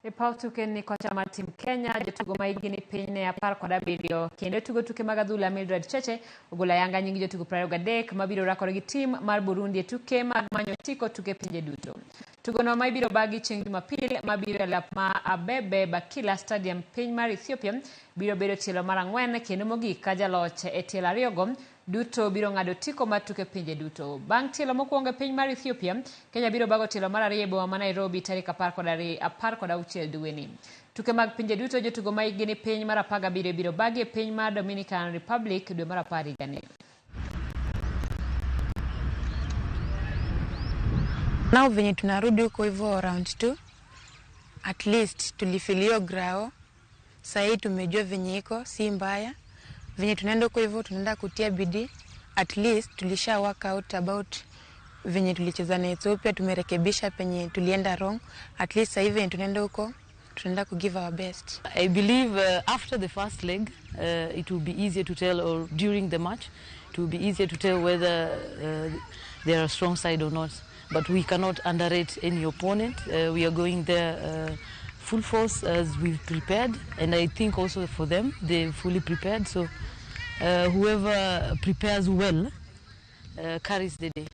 E paw tuke ni kocha mar tim Kenya, jotugo ma hikgi ni piny ne 17 kendo tugo tuke mag adhula Mildred Cheche ogolo ayanga nying jotugo 23 mabiro rakore gi tim mar Burundi e tuke mag manyo otiko tuke pinje duto. Tugono ma ibiro bagi chieng' Jumapil mabiro e lap ma Abebe Bikila Stadium piny mar Ethiopia biro bedo tielo mar 4 kendo mogik ka jaloch e tielo ariyogo duto biro ng'ado otiko mar tuke pinje duto. Bang' tielo mokwongo e piny mar Ethiopia, Kenya biro bago tielo mar 2 e boma ma Nairobi tarik 16 dweni. Tuke mag pinje duto jotugo ma hikgi ni piny mar 17 biro bagi e piny mar Dominican Republic dwe mar 10 higani. Nao venye tunarudi huko hivyo round 2, at least tulifeel hiyo grao. Sahii tumejua venye iko si mbaya. Venye tunaenda huko hivyo tunaenda kutia bidii. At least tulisha work out about venye tulicheza na Ethiopia, tumerekebisha penye tulienda wrong. At least sahii venye tunaenda huko tunaenda ku give our best. I believe after the first leg, it will be easier to tell, or during the match it will be easier to tell whether they are a strong side or not. But we cannot underrate any opponent. We are going there full force as we've prepared, and I think also for them, they're fully prepared. So whoever prepares well carries the day.